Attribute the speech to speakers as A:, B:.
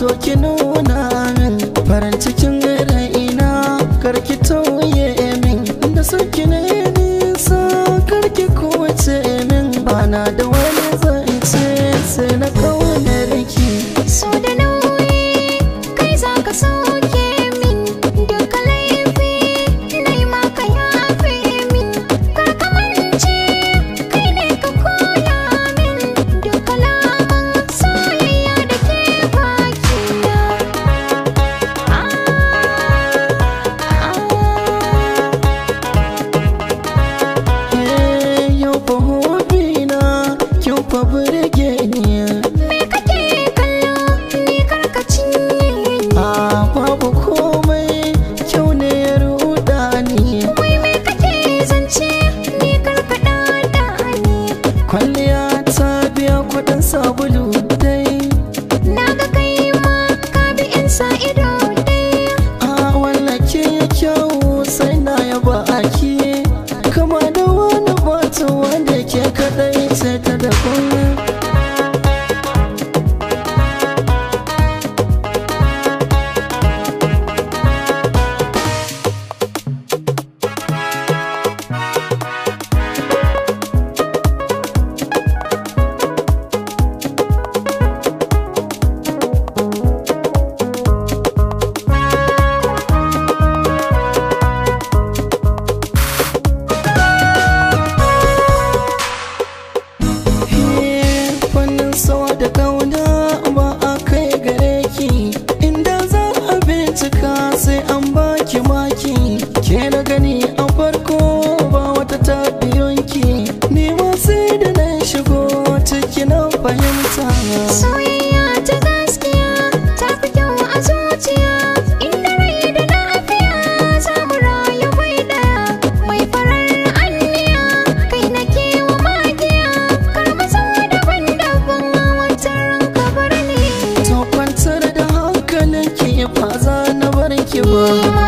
A: To ki nuna min farin cikin ra'ina, karki tauye min da sarki ne nisa, karki kuce min, bana da wani zance sai na kaunar ki.
B: So da nauyi kai za ka sauke min duka laifi na yi maka, yafe min. Kar ka mance kai ne ka koya min duk kalaman soyayya da ke bakina. Ah, ah.
A: Hey, yau fa hobina kin fa burge ni.
B: Me kake kallo ni? Kar ka cinye ni.
A: A babu komai, kyau ne ya ruɗa ni.
B: Wai me kake zance ni? Kar ka ɗaɗa ni.
A: Kwalliya ta biya kuɗin sabulu dai.
B: Na ga kai ma ka bi 'yan sa ido dai.
A: A wallake kyau sai na yaba aki, kama da wani batu wanda ke kadai ce ta da kullum. Fannin so da kauna ba a kai gare ki, inda za a bincika sai an baki maki. Ke na gani a farko, ba wata tabiyonki, ni ma sai da na shigo ciki na fahimta.
B: Soyayya ta gaskiya ta fi kyau a zuciya. Inda rai da lafiya za mu rayu bai ɗaya. Mai farar anniya kai na kewa magiya. Kar mu zama daban-daban, wata ranka bar ni.
A: To kwantar da hankalinki, ba za na bar ki ba.
B: Ni ma